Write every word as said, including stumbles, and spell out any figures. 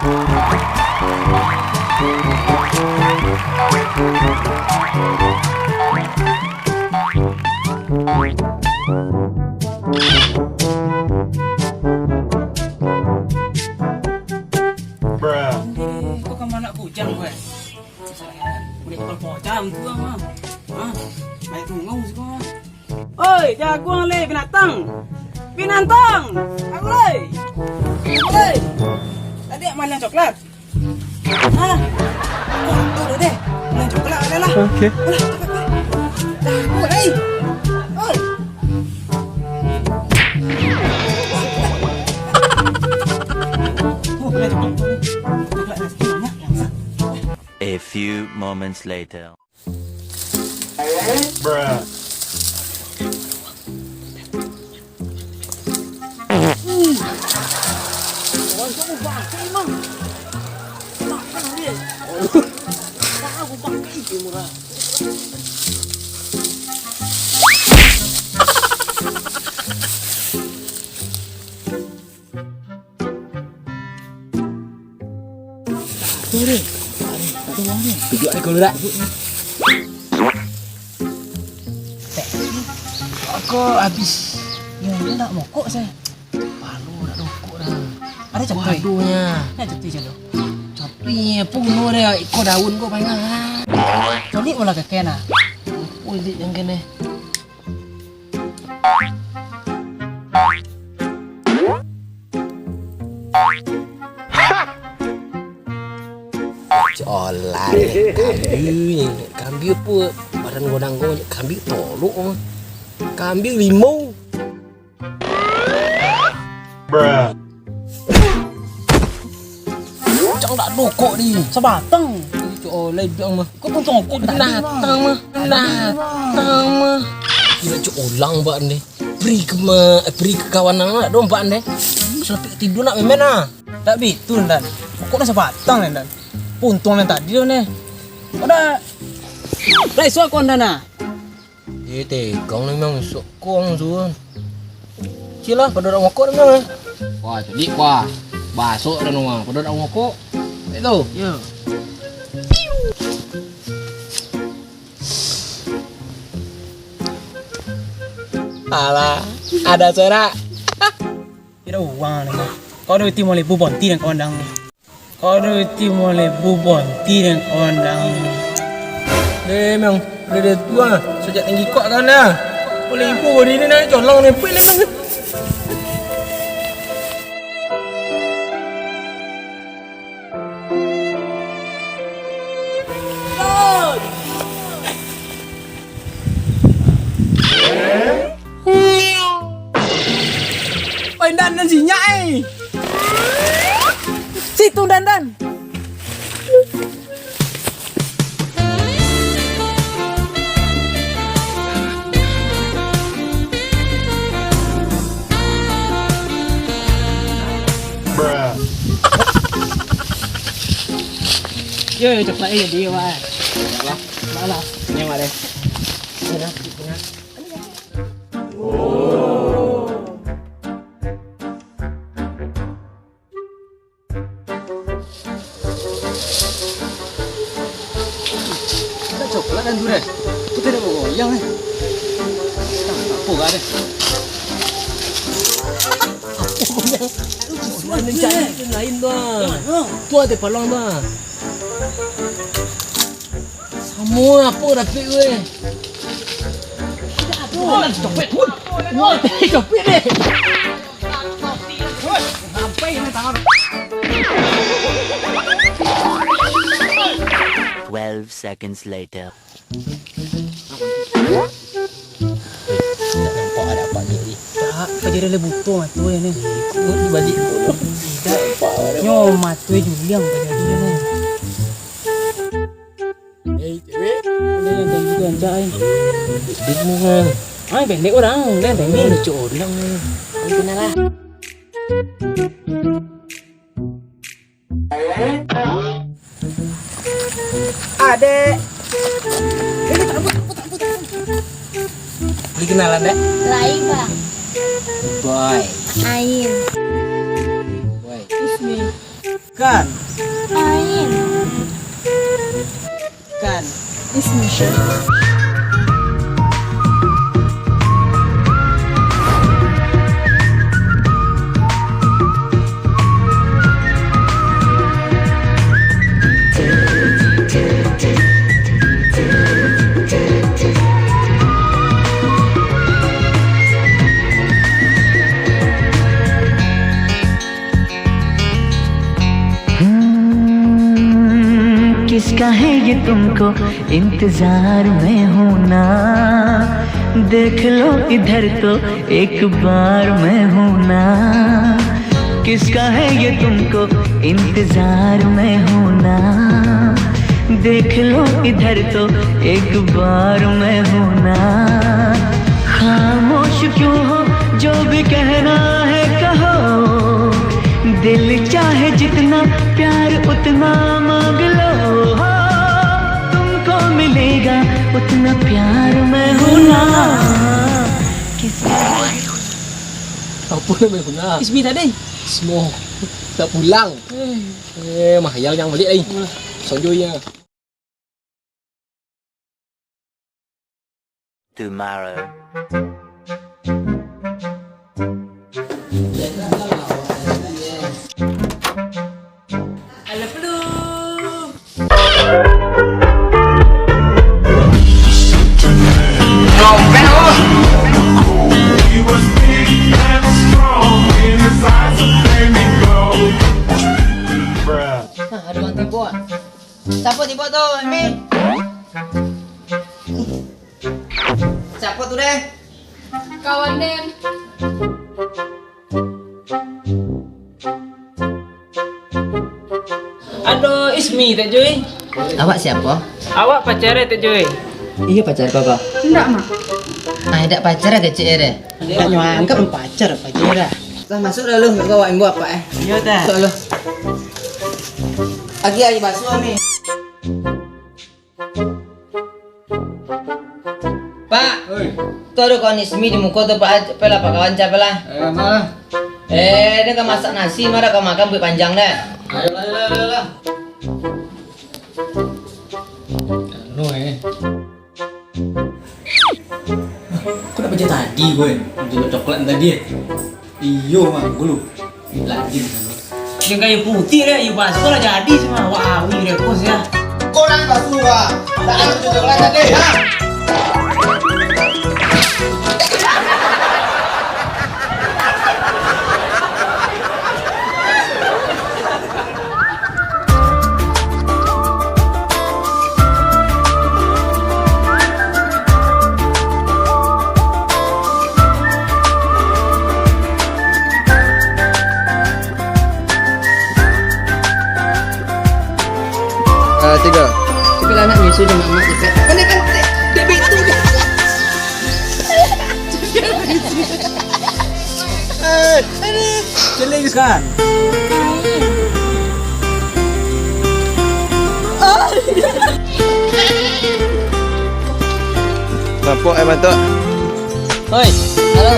Bruh. Kau ka ma nak bujang, weh? Udah kepala pocah tu, ah. Ah, banyak tungau siko. Oi, jaguang le binatang. Binatang. Aku le. Aku le. Tadi nak makan coklat. Ah. Aku tu deh. Makan coklat ada lah. Oke. Udah, cepat, cepat. Dah, aku le. Oi. Oh, makan coklat. Coklat nasi banyak yang satu. A few moments later. Bruh. Tu deh. Ada uang ni. Tunjuk aku dulu dak. Rokok habis. Yo, ni nak mokok saya. Palu nak rokok dah. Ada catur. Waduhnya. Nak catur je lo. Tapi punyo dia iko daun ko banyak. Coli mula keke nah. Ulit yang kene. Colai, kambing, kambing apa? Badan godang kau, kambing tolok mah. Kambing limau. Bruh. Cang dak dokok di. Sabatang. Cok oleh biang mah. Kau pun congkok tadi, Bang. Binatang mah. Binatang mah. Kira cok ulang bak ni. Beri ke ma-, beri ke kawan nak dong bak ni. Sampai tidur nak memen ah. Dak bitul, Dan. Pokok dah sabatang, Dan. Puntung nan tadi tu ni. Pada. Dah esok kau, Dan, ah. Eh, tegang ni, Mang. Sokong tu kan. Cilah, pada nak mokok ni, Mang, eh. Wah, celik, wah. Basok dah, Mang. Pada nak mokok. Baik tu. Yo. Alah, ada suara. Kiro uang ni mah. Kau ado iti moleh bu bonti dan kawan dang. Kau ado iti moleh bu bonti dan kawan dang. Deh, Mang, udah dia tua, sajak tinggi kuat kan dah. Moleh ibu bodi ni nak colong ni, pun ni, Mang. Oi, Dan, Dan, sinyak, eh. Situ, Dan, Dan. Bruh. Yo, yo, coklat, eh, jadi, Mak. Lah. Lah, lah. Ini, Mak, deh. Ini, Mak. Ada coklat dan durian. Tu tidak mau goyang, eh. Tak apa lah deh. Apa goyang? Aduh, lain tu, ah. Tu ada palang tu, ah. Samo apo dapik gue? Wah, copet. Wah, copet deh. Sampai ini tangan. Twelve seconds later. Nampak ada apa ni? Tak, kau jadi lebih butuh matu ya ni. Ikut balik dulu. Tidak. Nyo matu juliang kau jadi ni. Eh, cewek. Dia yang tadi tu ancak ai. Bingung kan? Ai, pendek orang, dia yang pendek. Lucu orang ni. Ai, kenal lah. Adek. Ini tak ampun, ampun, ampun, ampun. Boleh kenalan, Dek? Lai, Bang. Boy. Ain. Boy. Ismi. Kan. Ain. Kan. Ismi. हम्म, किसका है ये तुमको इंतजार में हूँ ना। देख लो इधर तो एक बार मैं हूँ ना। किसका है ये तुमको इंतजार में हूँ ना। देख लो इधर तो एक बार मैं हूँ ना। खामोश क्यों हो, जो भी कहना है कहो। दिल चाहे जितना प्यार उतना मांग लो। तुमको मिलेगा उतना प्यार मैं हूँ ना। किसका Apa namanya guna? Ismi tadi. Ismo. Tak pulang. Eh. Eh, Mahyal yang balik lagi. Sojo iya. Tomorrow. Alah, peluh. Nah, ada orang tibo, ah. Siapa tibo tu, Emi? Siapa tu, deh? Kawan den. Ado Ismi, Tek Joy. Awak siapa? Awak pacar, Tek Joy? Iya, pacar kau, kau. Ndak, Mak. Ah, ndak pacar, kecil, deh. Ndak nyangka pacar, pacar, dah. Lah, masuk dulu, nggak kau awak imbau apa, eh? Iya, Tek. Masuk dulu. Agi air basuh, Emi. Pak, oi. Tu ado kawan Ismi di muko tu, Pak. Apolah, Pak, kawan, capolah. Eh, ma lah. Eh, dia ka masak nasi, ma dah ka makan buek panjang dah. Ayolah, ayolah, ayolah. Anu, eh. Kau nak baca tadi, gue? Minta coklat tadi, eh? Iyo, Mang, gue lu. Lagi di sana. Yang kayu putih deh, kayu basuh lah jadi semua. Wah, awi deh, bos ya. Kau nak basuh, Bang? Tak ada cocok lah tadi, ha? Ah, tiga. Cepat lah, nak nyusu je, Mak, cepat. Pandai-pandai. Dia betul dia. Eh, aduh. Celing kan? Nampak, eh, mantap. Oi, halo.